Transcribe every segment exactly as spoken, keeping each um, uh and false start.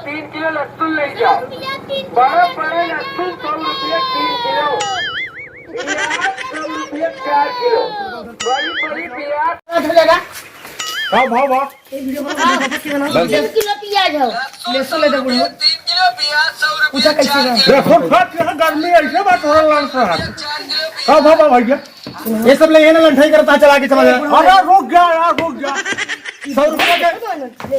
तीन किलो लहसुन ले जाओ। बड़े बड़े लहसुन सौ रुपये तीन किलो। प्याज सौ रुपये चार किलो। बड़ी बड़ी प्याज। का भाव बा? तीन किलो प्याज हो। लहसुन ले दे बुढ़ऊ। पूछा कैसे बा? देखो, गर्मी ऐसे बा, थोड़ा लाल सा है। का भाव बा भैया? ये सब ले, ये ना लंठाई करता, चला के चला जा। अरे रुक जा यार, रुक जा। सौ रुपया के।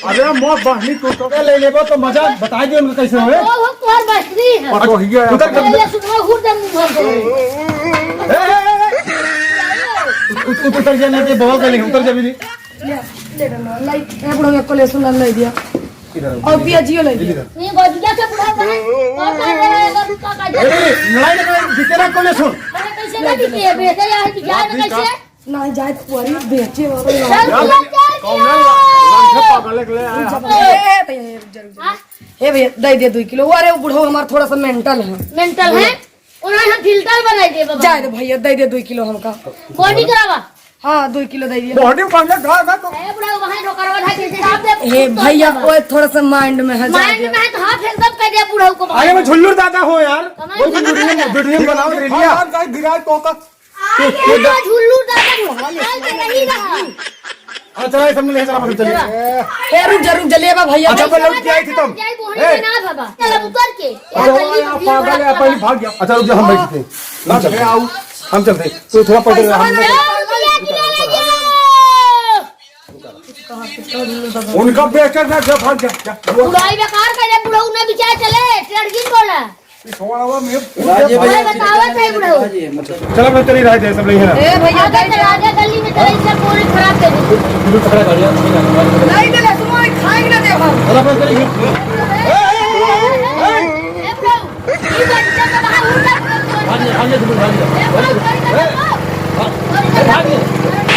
अरे मौत बहनी, तू तो ले लेबो तो मजा बता दे उनको कैसे होए। वो, वो तोहर बहनी है। और तो हिया उतर कर। पहले सुनो, हुर दम मुंह भर दे। ए, ए, ए, ए। उत-, उत-, उतर जा, नहीं तो बवाल कर लेंगे, उतर जा भी नहीं। ले, ले दे ना, लाई, ए बुढ़ऊ, एक को लहसुन लाई दिया। इधर आओ। और प्याजियो लाई दिया। इधर। ये गोजिया से बुढ़ऊ है, और का रे, अगर का, का ए, ए, लड़ाई ना करे, बिके ना को लहसुन। अरे कैसे ना बिके, बेचे या है, बिके ना कैसे? ना जाए तो पुआरी बेचे वाला। चल, यार, चल, चल, कौन चल। है? लंठे पकड़ ले, ले आया। ए, ए, भैया, ए, जरूर, जरूर। हाँ? ए भैया, दे दे दुई किलो। अरे, वो बुढ़ऊ हमार थोड़ा सा mental है। Mental है? उन्हें हम filter बनाई दे बाबा। जाए दे भैया, दे दे दुई किलो हमका। Body करावा। हाँ, दुई किलो दे दिया। Body बनले गा ना तो। ए, बुढ़ऊ, वहाँ ढोकरवा ढाई के हिसाब दे। ए, भैया, वो थोड़ा सा mind में है, जाए दे। Mind में है तो हाँ, फिर सब कह दे बुढ़ऊ को। अरे, वो झुल्लूर दादा हो यार। कमाल वो तो video में, video में बनाओ, reel। हाँ, यार, कहीं गिरा तो का। आगे ये झुल्लू दादा झुल्लू के नहीं रहा। अच्छा, ये सब ले चला, मतलब, चलिए। ए, रुक जा, रुक जा, लेबा भैया। अच्छा, पर लौट के आई थी तुम। जाई बोहनी ए। में ना बाबा। चल, अब उतर के। अरे, ये वाह, यार, पागल है, पहले भाग गया। अच्छा, रुक जा, हम बैठते हैं। हम चलते हैं। आओ, हम चलते हैं। तू थोड़ा पैदल पैसा हम ना। ए, भैया, किलो ले जाओ। उनका बेच कर ना, जा, भाग जा, जा। बुढ़ाई बेकार कर दे, बुढ़ऊ ना बिचार चले, टेढ़ गिन बोला। पिछवाड़वा में राजे भैया, अरे बतावा, सही बुढ़ऊ। राजे, मतलब चलो, मैं चली रहा है, सब नहीं है ना। ए भैया, अगर दे दे। राजा गली में चले, सब पूरी खराब कर दे। बिल्कुल पकड़ा गाड़ी, आप नहीं जाना। नहीं दे, सुनो, खाएंगे ना दे हम। चलो, अपना चलिए। ए, ए, ए, ए, ए। ए बुढ़ऊ, ई बच्चा का बाहर उड़ जा, भाग ले, भाग ले, तुम भाग ले। ए बुढ़ऊ, गाड़ी का ए, भाग। भाग ले।